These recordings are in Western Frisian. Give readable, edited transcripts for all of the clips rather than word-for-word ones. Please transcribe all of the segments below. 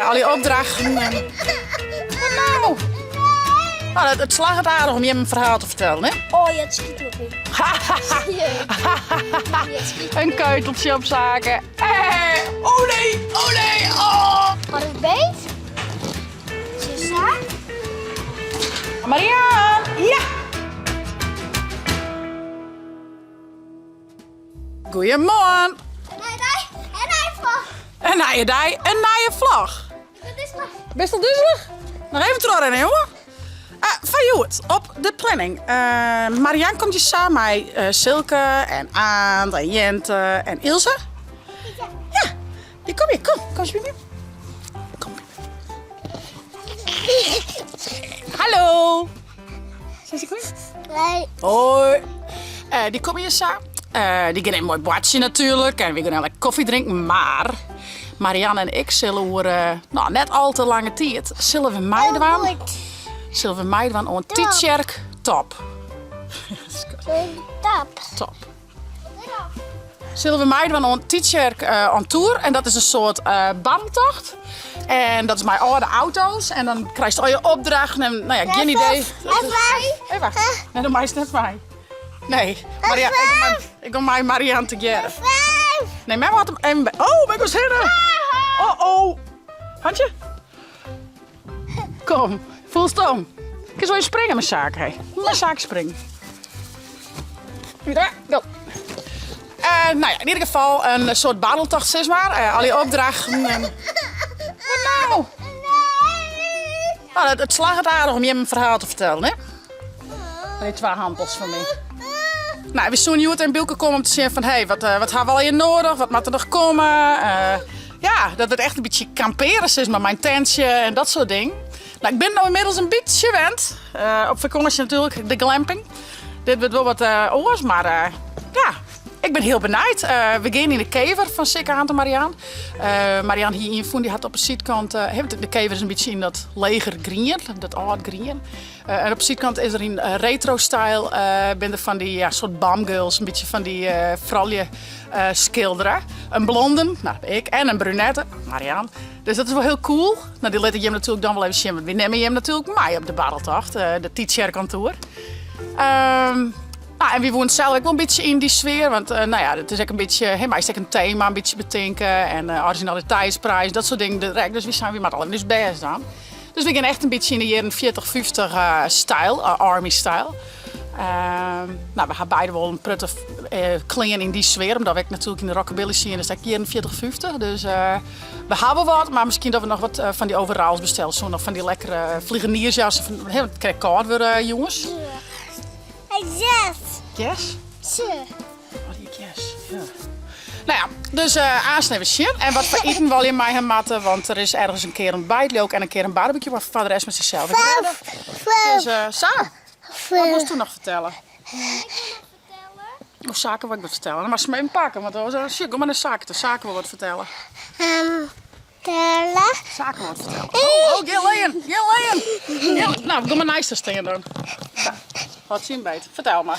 Al dy opdrachten en. Wat no? Nou, it slagget aardich om jim in ferhaal te fertellen, hè? Oh ja, it skyt op my. In keuteltsje op saken. Hey, oh nee, oh nee, oh! Wat is beet? Sissa? Marianne, ja! Goeiemoarn! In nije vlog. In nije dei, in nije vlog. Ik bin duzelich. Bist al duzelich? Noch even trochrinne, jonge. Uh, foar hjoed op de planning. Uh, Marianne komt hjir sa mei uh, Silke en Aant en Jente en Ilse. Ja. Ja, dy kom hjir, kom. Kom eens by my. Kom. Hallo. Zijn ze klaar? Nee. Hoi. Uh, dy komme hjir sa. Uh, dy gean even moai boartsje natuerlik en we gean lekker koffie drinken, mar Marianne en ik sille oer uh, nou, net al te lange tiid sille we meidwaan. Sille we meidwaan oan Tytsjerk Top. Top. Top. Sille we meidwaan oan Tytsjerk on Tour en dat is in soart barreltocht. En dat is mei âlde auto's en dan krijst al je opdrachten en nou ja, gjin idee. Hey, wacht. Nee, dan meist net mei. Nee, Maria, ik go mei Marianne tegearre. Nee, mem hat him even. Oh, ben ik was hinne. Oh, oh. Handje. Kom, voelst om. Kinst wol even springe mei Sake, hè. Mei Sake springen. Ja, go. Uh, nou ja, in ieder geval in soart barreltocht, sis mar. Uh, al dy opdrachten. En... Wat nou? Nou, it slagget aardich om jim in ferhaal te fertellen, hè? Dy twa hampels fan my. Nou, we soene hjoed yn Bylke komme om te sjen fan, hey, wat, uh, wat ha we allegear noadich? Wat moat der noch komme? Uh, ja, dat wurdt echt in bytsje kampearen, sis mar, mei in tentsje en dat soart dingen. Nou, ik bin no ynmiddels in bytsje wend. Uh, op fakânsje natuerlik, de glamping. Dit wurdt wol wat uh, oars, mar uh, ja, ik bin hiel benijd. Uh, we gean yn de kever fan Sikke Aant en Marianne. Uh, Marianne hie ien fûn, dy hat op de sydkant, uh, de kever is in bytsje yn dat leger grien, dat âld grien. Uh, en op de sydkant is der yn retro-style, uh, bin der fan dy ja, soart bam-girls, in bytsje fan dy uh, froulju uh, skildere. In blonden, nou, ik, en in brunette, Marianne. Dus dat is wol hiel cool. Nou, dy lit ik jim natuerlik dan wol even sjen, want wy nimme jim natuerlik mei op de barreltocht, uh, de Tytsjerk on Tour. Um, nou, en wy woenen sels ek wol in bytsje yn dy sfear, want uh, nou ja, it is ek in bytsje, hè, meist ek in tema in bytsje betinke en uh, originaliteitsprijs, dat soart dingen direkt. Dus wy seinen, wy moatte al even ús bêst dwaan. Dus we gean echt in bytsje yn de jierren 40, 50 uh, style, uh, army style. Um, nou, we ha beide wol in protte uh, klean yn dy sfear, omdat we ek natuerlik yn de rockabilly scene is ek jierren 40, 50. Dus uh, we ha wol wat, mar miskien dat we noch wat uh, fan dy overalls bestelle soene, of fan dy lekkere vliegeniersjassen. Fan, hè, it kin ek kâld wurde, jonges. Yes. Yes? Yes. Oh, die yes. Ja. Nou ja, dus uh, aanst even sjen. En wat foar iten wol je mei him moatte, want der is ergens in kear ontbijt, leau ik, en in kear in barbecue, mar foar de rest moat se sels ek redde. Dus uh, sa, wat wolst do noch fertelle? Ik wol noch fertelle. Oh, Sake wol ek wat fertelle. Dan moatst him even pakke, want oars, sjoch, go mar nei Sake ta. Sake wol wat fertelle. Um, telle. Sake wol wat fertelle. Oh, oh, gjin lean, gjin lean. Gjin, nou, go mar neist har stean dan. Sa, hâld syn beet. Fertel mar.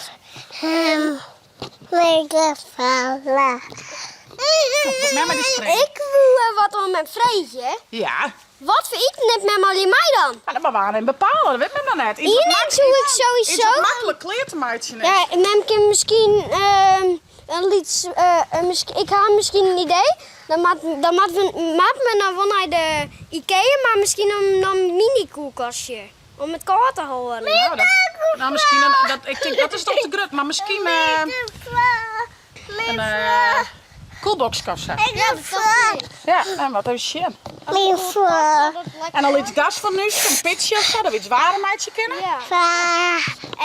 Um, Ik woe wat oan mem freegje. Ja. Wat foar iten nimt mem allegear mei dan? Ja, dat moatte we even bepale, dat wit mem noch net. Iets wat Ien mak- soe ik sowieso. Iets wat maklik klear te meitsjen is. Ja, mem kin miskien in lyts. Ik ha miskien in idee. Dan moat, dan moat we, moat men dan wol nei de Ikea, mar miskien om in mini-koelkastje. Om it kâld te hâlden. Nou, dat, nou miskien, een, dat, ik tink dat is toch te grut, mar miskien uh, in uh, koelboxke of sa. Ja, dat is Ja, en wat even sjen. En al iets gasfornuus, in pitsje of sa, dat we iets waarm meitsje kinne. Ja.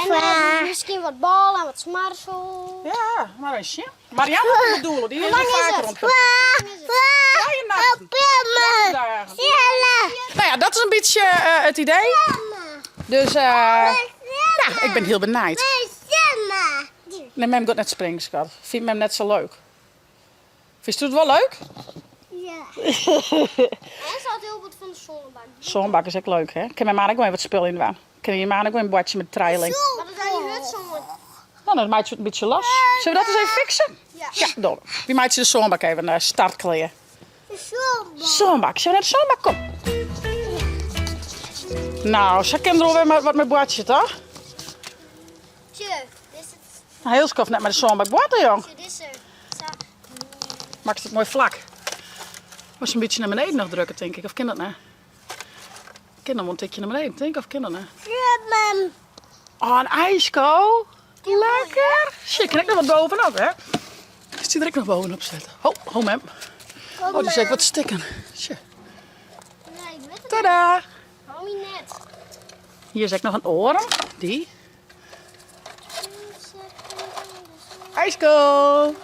En uh, miskien wat bôle en wat smarsel. Ja, mar even sjen. Marianne hat in bedoelen, dy is lang al is faker it? oan it Trije nachten. Trije dagen. Nou ja, dat is in bytsje uh, it idee. Dus uh, ja, ik bin hiel benijd. Nee, mem giet net springen, skat. Fynt mem net sa leuk. Fynst it wol leuk? Ja. En se hâldt hiel bot fan de sânbak. Sânbak is ek leuk, hè? Kin mem ek wol even wat spul yn dwaan. Kin je man ek wol in boartsje met trijeling. Mar dat is al hurd sân. Nou, dan meitsje we it in bytsje los. Sille we dat ris even fikse? Ja. Ja, dogge we. Wy meitsje de sânbak even startklear. Sânbak. Sille we nei de sânbak? Kom. Nou, sa kin der wol wer wat mei boartsje, toch? In hiel skoft net mei de sânbak boarte, jong. Makkest it moai flak. Moatst in bytsje nei beneden noch drukke, tink ik. Of kin dat net? Kin dan wol in tikje nei beneden, tink of kin dat net? Oh, in ijsko. Lekker. Shit, kin ik noch wat bovenop, hè? Is die der ek noch bovenop zetten? Ho, ho mem. Oh, die is ek wat stikken. Sjoch. Tada! Hier is ek noch in oare. Dy. Ijsko!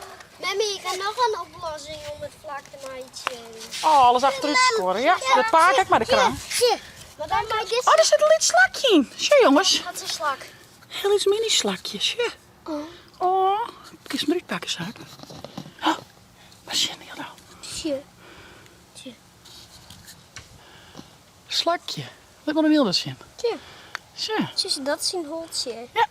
Memmy, ik ha noch in oplossing om it flak te meitsjen. Oh, alles achterút skuorre. Ja, dat pak ik mei de kraan. Maar dan mei dizze. Oh, der sit in lyts slakje yn. Sjoch, jonges. Wat is in slak? Heel lyts mini slakje, sjoch. Oh, kinst 'm derút pakke, Saak? Oh, mar sjen, Hilda. Sjoch. Slakje. Lit mar oan Hilda sjen. Sjoch. Sjoch. Sjoch, dat is syn holtsje. Ja.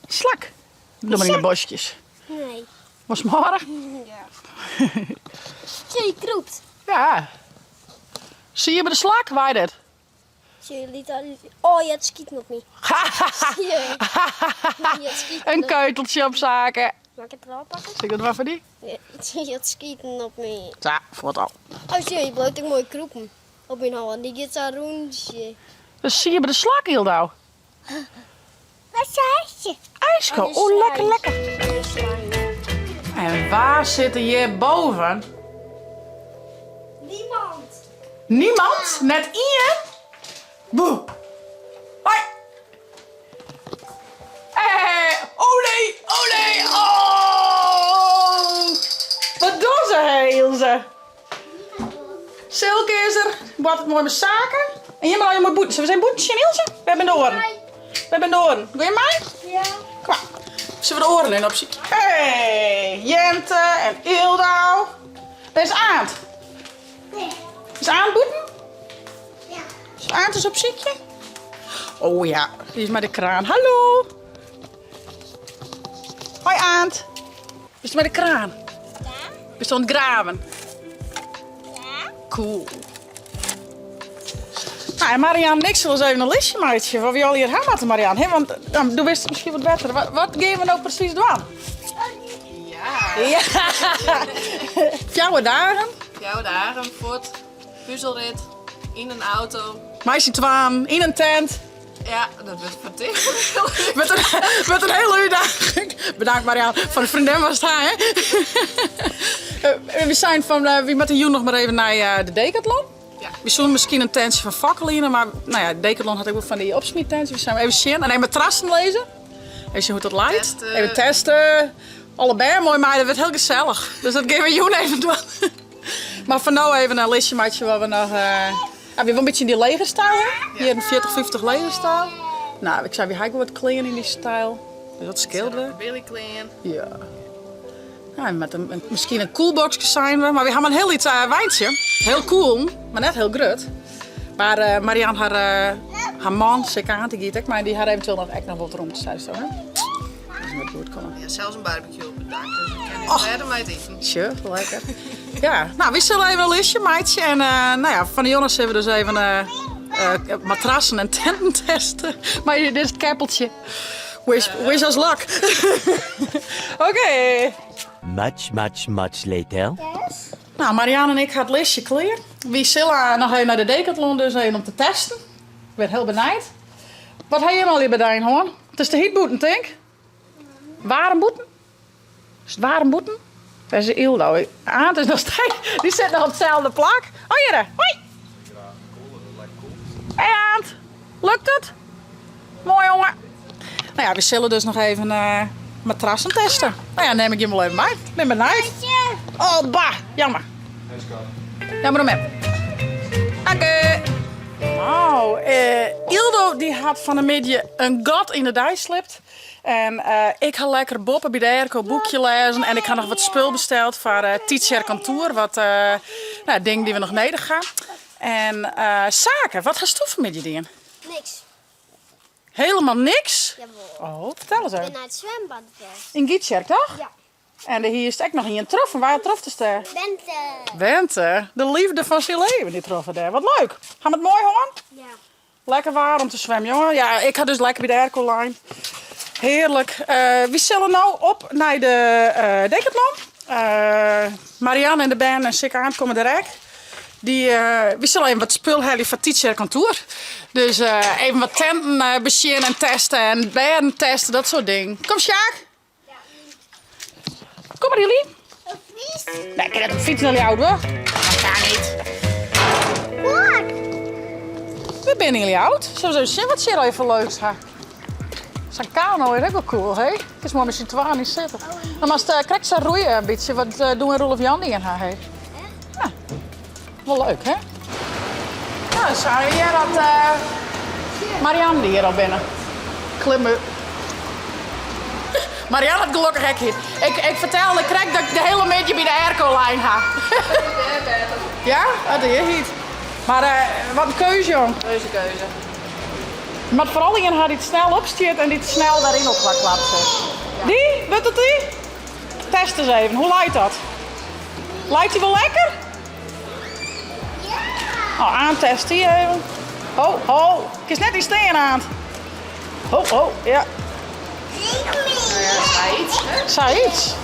Slak. Doe mar yn de boskjes. Nee. Wolst 'm hâlde? Ja. Sjoch, hy krûpt. Ja. Siebe de slak, wei dit. Sjoch, liet al. Oh, hy hat skiten op my. In keuteltsje op saken. Mag ik het eraf pakken? Sil ik dat mar foar dy? Hy hat skiten op my. Sa, fuort al. Oh, sjoch, hy bliuwt ek moai krûpen op myn hân. Dy giet sa rûntsje. Dus Siebe de slak hielendal. Wat zei je? IJsko, oh lekker, lekker. En waar zit er hier boven? Niemand. Niemand? Net ien? Boe. Hoi. Hey, oh nee, oh nee, oh! Wat doen ze, hè, Ilse? Silke is der, boartet moai mei saken. En jim allegear moai bûten. Sille we even bûten sjen, Ilse? Wêr binne de oaren? Wêr binne de oaren? Gean je mei? Ja. Kom mar. Sille we de oaren even opsykje? Hey, Jente en Ildau. Dêr is Aant. Nee. Is Aant bûten? Ja. Is Aant ris opsykje? Oh ja, dy is mei de kraan. Hallo. Hoi Aant. Bist mei de kraan? Ja. Bist oan it graven? Ja. Cool. Nou, en Marianne en ik sille ris even in listje meitsje wat we allegear ha moatte, Marianne. Hè? Want dan, do wist it miskien wat better. Wat, wat gean we no presys dwaan? Ja. Ja. Fjouwer dagen. Fjouwer dagen, fuort, puzelrit, yn in auto. Mei syn twaen, yn in tent. Ja, dat wurdt ferticht. Wurdt in, wurdt in hiele útdaging. Bedankt Marianne, foar de freondin watst ha, hè? We seinen fan, wy moatte jûn noch mar even nei de Decathlon. Ja. We soene miskien in tentsje fan Fokker liene, mar nou ja, Decathlon hat ek wol fan dy opsmyttentsjes. We seinen even sjen en even matrassen lizze. Even sjen hoe't dat leit. Testen. Even testen. Alle bern moai mei, dat wurdt hiel gesellich. Dus dat gean we jûn even dwaan. Mar foar no even in listje meitsje wat we noch. Ja, wy wolle in bytsje yn dy legerstyl, hè? Jierren 40, 50 legerstyl. Nou, ik sei, wy ha ek wol wat klean yn dy styl. Dus dat skeelt wer. Rockabilly klean. Ja. Ja, en met in, miskien in koelboxke seinen we, mar wy ha mar in hiel lyts weintsje. Hiel koel, mar net hiel grut. Mar uh, Marianne har, uh, har man, Sikke Aant, dy giet ek mei, dy har eventueel noch ek noch wat romte, sei se, hè? Dus dat goed komme. Ja, sels in barbecue op it dak, dus we kinne oh. verder mei it iten. Sjoch, lekker. Ja, nou, wy sille even in listje meitsje en uh, nou ja, fan de jûn sille we dus even uh, uh, matrassen en tenten testen. Mar dit is it keppeltsje. Wish, wish us luck. Oké. Okay. Much, much, much later. Nou, Marianne en ik ha it listje klear. Wy sille noch even nei de Decathlon dus even om te testen. Ik bin hiel benijd. Wat ha jim allegear by dyn hân? It is te hyt bûten, tink? Waarm bûten? Is it waarm bûten? Wêr is Ildo? Aant is noch steeds, dy sit noch op itselde plak. Oh hjirre, hoi! Hey Aant, lukt it? Moai jonge. Nou ja, we sille dus noch even uh, matrassen testen. Nou ja, neem ik jim wol even mei. Ben benijd. Oh, bah, jammer. Jammer om hem. Oké. Nou, eh, Ildo die hat fan 'e middei in gat yn de dei slipt. En eh, ik ha lekker boppe by de airco boekje lêzen en ik ha noch wat spul besteld foar uh, Tytsjerk on Tour, wat uh, nou, dingen dy't we noch nedich ha. En uh, Sake, wat hasto fan 'e middei dien? Niks. Helemaal niks? Jawel. Oh, fertel ris Ik even. bin nei it swimbad west. Yn Gytsjerk, toch? Ja. En der hiest ek noch ien troffen. Wa troftest dêr? Bente. Bente, de liefde fan syn leven, dy trof er dêr. Wat leuk. Ha we it moai hân? Ja. Lekker waarm om te swemmen, jonge. Ja, ik ha dus lekker by de airco lein. Hearlik. Wy sille no op nei de Decathlon. Marianne en de bern en Sikke Aant komme der ek. Dy, wy sille even wat spul helje foar Tytsjerk on Tour. Dus even wat tenten besjen en teste en bêden teste, dat soart dingen. Kom Sjaak. Kom mar jullie. Nee, ik kin net op de fyts nei Ljouwert hoor. Dat kan niet. We binne yn Ljouwert. Zullen we eens even sjen wat se hjir even leuks ha. Sa'n kano is ek wol cool, hè? Kinst moai mei syn twaen yn sitte. Dan moatst krekt sa roeie in bytsje wat doe en Roelof Jan dien ha, hè? Ja. Wol leuk, hè? Nou, sa hear dat Marianne dy hjir al binne. Klimmen. Marianne hat gelokkich ek hit. Ik, ik fertelde krekt dat ik de hiele middei by de airco lein ha. Ja? Dat is hyt. Mar wat in keuze, jong. Keuze, keuze. Moat foaral ien ha dy't snel opstiet en dy't snel wer yn elkoar klapt. Dy? Wurdt it dy? Test ris even, hoe leit dat? Leit dy wol lekker? Oh, Aant test dy even. Ho, ho, kinst net yn stean, Aant. Ho, ho, ja. Sayts.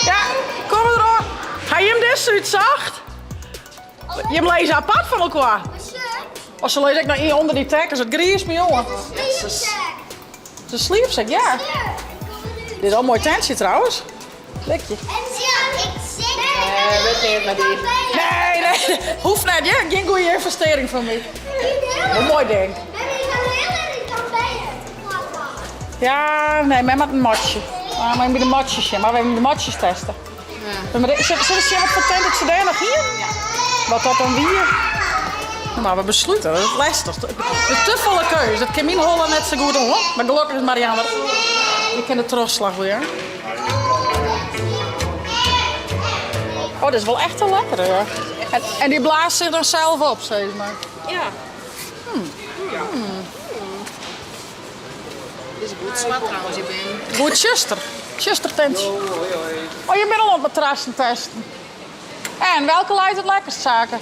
Ja, kom deroan. Ha jim dizze útsocht? Jim lizze apart fan elkoar. Of se lizze ek noch ien ûnder dy tekkens, it griist my oan. It is in sliepsek, ja. Dit is al in moai tentsje trouwens. Likje. Nee, wurdt neat mei dy. Nee, nee, hoecht net, ja. Gjin goede ynvestearring foar my. In moai ding. Ja, nee, mem hat in matsje. Ah, mar by de matsjes sjen. Mar we even de matsjes teste. Sille we sjen wat foar tent dat se dêr noch hienen? Wat dat dan wie? No, we beslute, dat is lestich. Der is te folle keus, dat kin myn holle net sa goed oan. Mar gelokkich is Marianne der. Dy kin de trochslach wol jaan. Oh, dat is wol echt in lekkere, ja. En dy blaast sich dan sels op, sis mar. Ja. Dit is goed swart trouwens, hjir binnen. Goed tsjuster. Tsjuster tintje. Oh, je binne al oan it matrassen testen. En welke leit it lekkerst, Sake?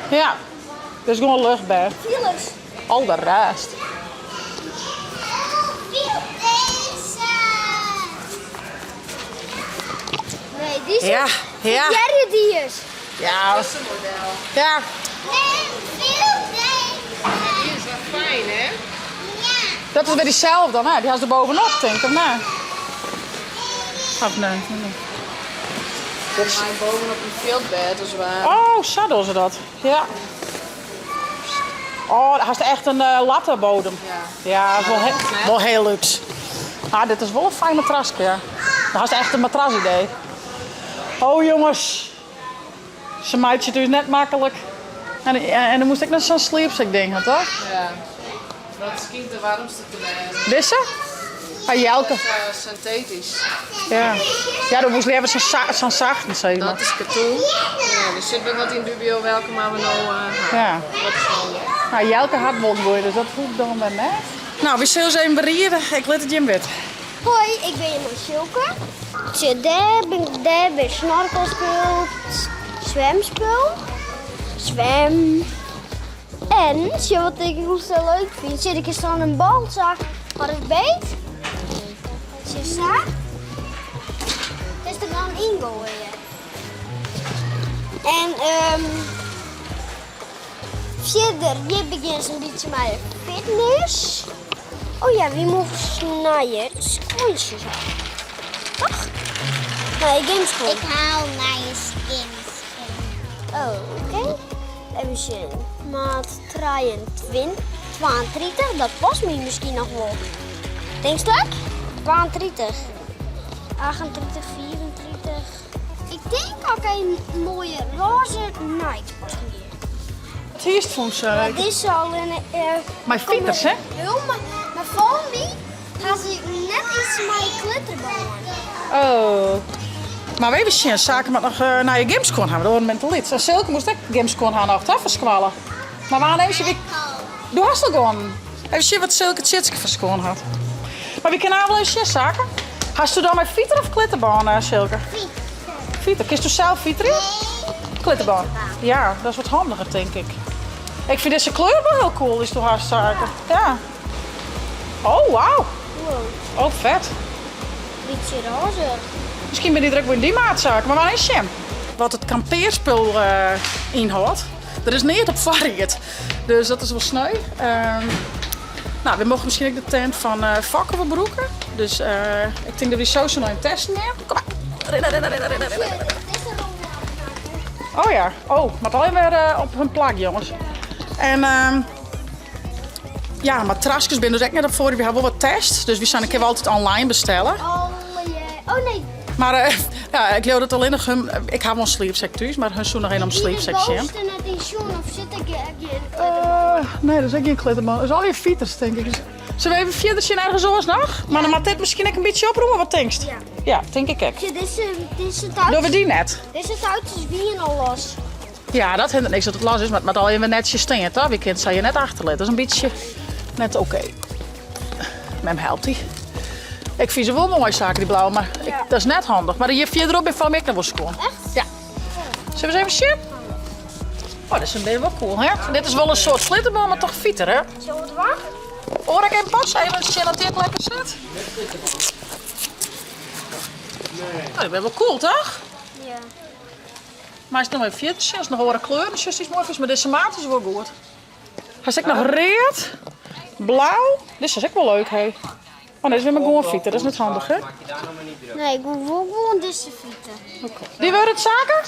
Ja, dit is gewoan luchtbêd. Al de rest. Ja, ja. Ja. Ja. Die is wel fijn, hè? Dat is wer dyselde dan, hè? Dy hast der bovenop, tink ik, of net? Of nee? nee. Mei bovenop in fjildbêd as waar. Oh, sa dogge se dat. Ja. Oh, hast echt in lattebodem. Ja. Ja, wol, he wol hiel lúks. Ah, dit is wol in fijn matraske, ja. Dan hast echt in matrasidee. Oh jonges, se meitsje it ús net maklik. En, en dan moast ek noch sa'n sliepsekding ha, toch? Ja. Dat skynt de waarmste te wêzen. Dizze? Ah, Jelke. Dat is syntetysk. Ja. Ja, do woest leaver sa'n sa'n sachten, sis mar. Dat is katoen. Ja, der sit wer wat yn dubio welke mar we no ha. Ja. Wat is handich. Nou, Jelke hat wol goeie, dus dat hoecht dan wer net. Nou, wy sille ús even beriede. Ik lit it jim witte. Hoi, ik bin hjir mei Silke. Sjoch, dêr bin ik dêr bin snorkelspul, swemspul, swem. En sjoch wat ik hoe sa leuk fyn, sjoch, der is dan in bal sa foar it beet. Sjoch sa. Kinst der dan yn goaie. En ehm fierder, hjir begjint se in bytsje mei fitness. Oh ja, wy moasten nije skuontsjes ha. Toch? Nije gymskuon. Ik haal nije gymskuon. Oh, oké. Even sjen. Maat 23, 32, dat past my miskien noch wol. Tinkst dat? 32, 38, 35. Ik tink dat ik in moaie rôze Nike past my. It hiest fûn se. Dizze allinne. Mei fiters, hè? Jo, mar, mar folgens my ha se net iets mei klitterbân. Oh. Mar we even sjen, Sake moat noch nije gymskuon ha, want de oaren binne te lyts. En Silke moast ek gymskuon ha noch, toch, foar skoalle? Mar we even sjen, do hast al guon. Even sjen wat Silke Tjitske foar skuon hat. Mar we kinne wol even sjen, Sake. Hasto dan mei fiter of klittenbân, Silke? Fiter. Fiter. Kinsto sels fiterje? Nee. Klittenbân. Ja, dat is wat handiger, tink ik. Ik fyn dizze kleur wol hiel cool dy'tsto hast, Sake. Ja. Oh, wauw. Wow. Oh, fet. Bytsje rôze. Miskien binne dy der ek wol yn dy maat, Sake, mar we even sjen. Wat it kampearspul ynhâldt. Der is neat op foarried, dus dat is wol sneu. No, we mochten miskien ek de tent fan Fokke wol brûke. Dus ik tink dat we dy sowieso noch even testen gean. Kom mar. Rinne, rinne, rinne, rinne, rinne, rinne. Oh ja, oh, moat allegear wer op hun plak, jonges. En ja, matraskes binne dus ek net op foarried. We ha wol wat test, dus wy seine kinne we altyd online bestelle. Oh nee. Mar ja, ik leau dat allinnich hun, ik ha wol in sliepsek thús, mar hun soe noch even om sliepsek sjen. Is net yn sjoen of sit ik gjin klittenbân? Nee, dat is ek gjin klittenbân. Dat is allegear fiters, tink ik. Sille we even fierder sjen ergens oars noch? Mar dan moat dit miskien ek in bytsje oprûme, wat tinkst? Ja. Ja, tink ik ek. Sjoch, dizze, dizze touwtjes. Dogge we dy net? Dizze touwtjes wiene al los. Ja, dat hinderet niks dat it los is, mar it moat allegear wer netsjes stean, toch? Wy kinne it sa hjir net achterlitte. Dat is in bytsje net oké. Mem helpt dy. Ik fyn se wol moai, Sake, dy blauwe, mar ik, dat is net handich. Mar hjir fierderop binne foar my ek noch wol skoan. Echt? Ja. Sille we ris even sjen? Oh, dizze binne wol cool, hè? Dit is wol in soart klittenbân, mar toch fiter, hè? Sille we it dwaan? Oar ek even passe, even sjen oft dit lekker sit. Oh, dy binne wol cool, toch? Ja. Meist noch even fierder sjen, ast noch oare kleuren sjochst dy'tst moai fynst, mar dizze maat is wol goed. Hast ek noch read, blau, dizze is ek wol leuk hé. Oh nee, dit is wer mei gewoan fiter, dat is net handich hè? Nee, ik wol wol gewoan dizze fiter. Oké. Dy wurde it Sake?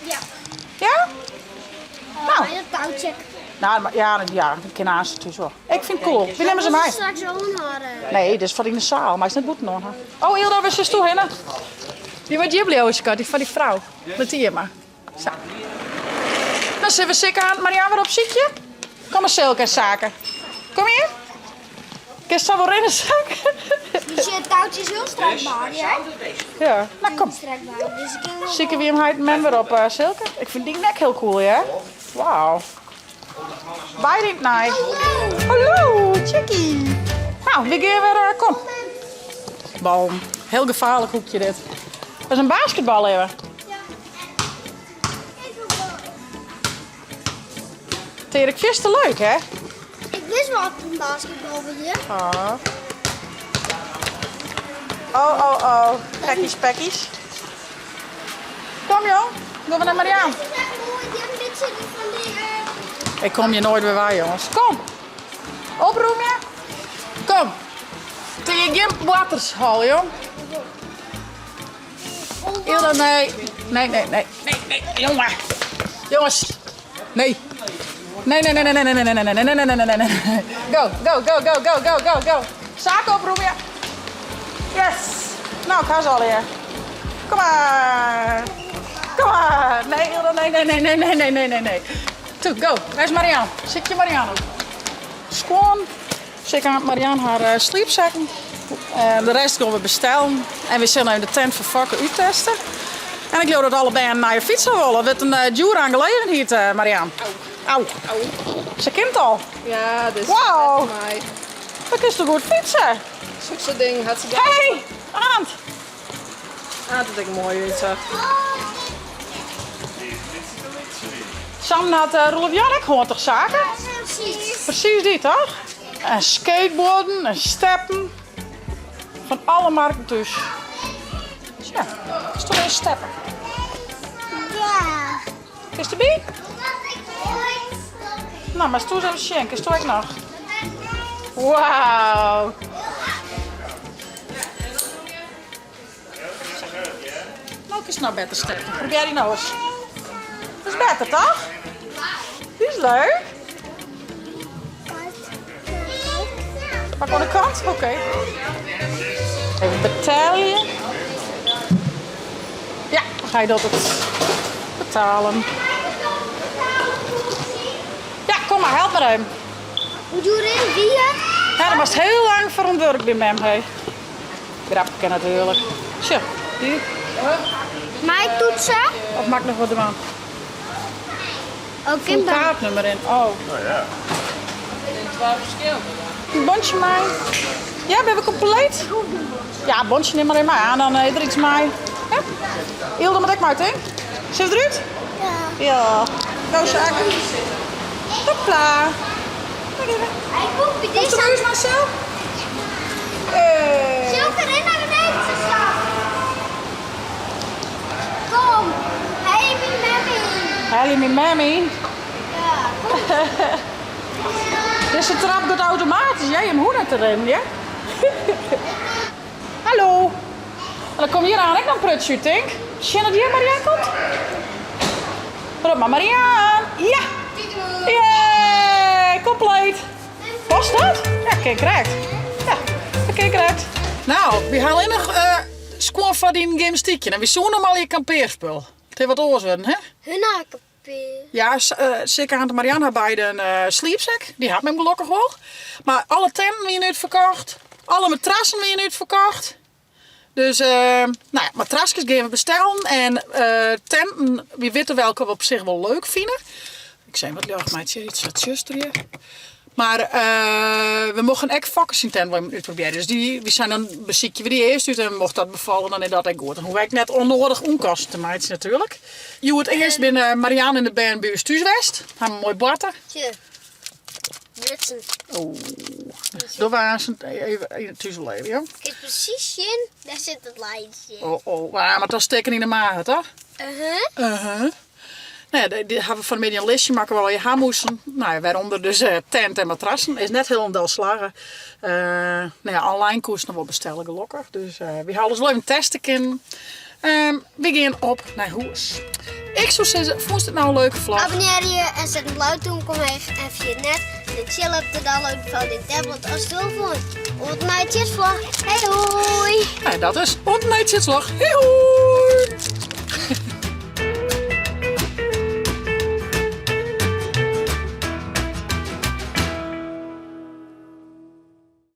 Ja. Ja? Nou. Mei dat toutsje. Nou, maar ja, ja, dat kin aanst thús wol. Ik fyn it cool. Wy nimme se mei. Straks oanhâlde. Nee, dit is foar yn de saal. Meist net bûten oan ha. Oh, Ilda, wêr silsto hinne? Dy moat hjir bliuwe, skat. Dy foar dy frou. Lit dy hjir mar. Sa. Dan sille we Sikke en Marianne wer opsykje. Kom mar Silke en Sake. Kom hjir. Kinst sa wol rinne, Sake? Dy toutsje is hiel strekbaar, ja? Ja. Nou, kom. Strekbaar. Dus ik kin wol Sikke wie him heit en mem wer op, Silke. Ik fyn dy nek hiel cool, hear. Wauw. Beide yn it nij. Hallo, Chickie. Nou, we gean wer, eh, kom. Bal. Heel gevaarlijk hoekje dit. Dat is in basketbal even. Terik, vind je het leuk, hè? Ik wist wel een basketbal hier. Oh. Oh, oh, oh. Gekkies, pekkies. Kom, joh. Gaan we naar Marianne. Dit is echt mooi. Die hebben dit zitten van die... eh, Ik kom je nooit weer bij, jongens. Kom. Oprûmje. Kom. Tegen geen boartershal, joh. Ilda, nee. Nee, nee, nee. Nee, nee, jongen. Jongens. Nee. Nee, nee, nee, nee, nee, nee, nee, nee, nee, nee, nee, nee, nee, nee. Go, go, go, go, go, go, go, go. Sake oprûmje. Yes. Nou, ik ha se allegear. Kom mar. Kom mar. Nee, Ilda, nee, nee, nee, nee, nee, nee, nee, nee, nee. Toe, go. Wêr is Marianne? Sykje Marianne op. Skuon. Sik oan Marianne har eh, sliepsekken. Eh, de rest gean we bestellen. En we sille even de tent fan Fokke útteste. En ik leau dat alle bern nije fytsen wolle. Wurdt in uh, djoere aangelegenheid, uh, Marianne. Au. Au. Se kin it al. Ja, dus Wow. mij. Dan kinst goed fytse. Zoek zo'n ding, had ze Hey, Aant. Ah, dat ik mooi uit zag. Sam had uh, Roelof Jan ek hân toch Sake? Precies. Precies die toch? En skateboarden en steppen. Van alle markten thuis. Ja, is toch even steppen. Ja. Kinst derby? Nou, mar stoer even sjen. Kinst ek noch? Wauw. Nou kinst noch better steppen. Probearje dy no ris. Dat is better, toch? Die is leuk. Pak oan de kant? Oké. Even betelje. Ja, ga je dat het betalen. Ja, kom maar, help maar even. Hoe doe je wie? Ja, dat was heel lang voor een werk bij mem, hey. Grapke natuurlijk. Zo. Die? Mei ik toetse? Of moat ik noch wat dwaan? Oh, Voer kin kaartnummer in. Oh. Twa ferskillende dan. Een bontsje mei. Ja, binne we kompleet? Ja, bontsje nim mar even mei aan, dan is der iets mei. Ja? Ylde moat ek mei, tink? Sille we derút? Ja. Ja. Go, Sjaak. Hopla. Daar gaan we. Hij komt bij Komt deze. de buurt, Marcel? Hey. Silke, ren naar beneden te staan. Kom. Hey, mijn mammy. Helly, mijn mammy. Ja, kom. Deze trap gaat automatisch. Jij hem hoe net te rennen, ja? Hallo. En dan kom hier aan, ik dan prutje, denk. Zie je dat hier Marianne komt? Roep maar Marianne. Ja. Yay, compleet. Past dat? Ja, kijk, correct. Ja, dat kijk correct. Nou, we halen nog uh, schoon van die gymnastiekje. En we zoeken nog al je kampeerspul. Het heeft wat oors worden, hè? Hun hakenpeer. Ja, zeker aan de Marianne had bij een uh, sleepsack. Die had men gelukkig wel. Maar alle tenten weer uitverkocht. Alle matrassen weer uitverkocht. Dus, uh, nou ja, matrasjes gaan we bestellen. En uh, tenten, wie weten welke we op zich wel leuk vinden. Ik zei wat leuk, maar het is iets wat zuster hier. Maar uh, we mochten echt fokkers in tent wel uitproberen. Dus die, we zijn dan beziekje we die eerst uit en mocht dat bevallen, dan is dat echt goed. Dan hoef ik net onnodig onkosten te maken natuurlijk. Je wordt eerst binnen Marianne in de band bij Thuiswest. Hebben een mooi barten. Tje. Dit Oh, dat was een even even thuis leven, ja. is precies in. Daar zit het lijntje. Oh, oh, ah, maar dat steken in de maag, toch? Uh-huh. Uh-huh. Nou ja, die, die hebben we vanmiddag een listje maken we al je haarmoesen. Nou ja, waaronder dus tent en matrassen. Is net helemaal slagen. Nou ja, online koers nog wel bestellen gelukkig. Dus we halen ons wel even testen in. We gaan op naar huis. Ik zou zeggen, vond het nou een leuke vlog? Abonneer je en zet een blauw toon omheen. En vergeet net de chill up te downloaden van de tablet als doel vond. Tot mijn vlog. Hey hoi! Nou, dat is. Tot mijn vlog. Hey hoi!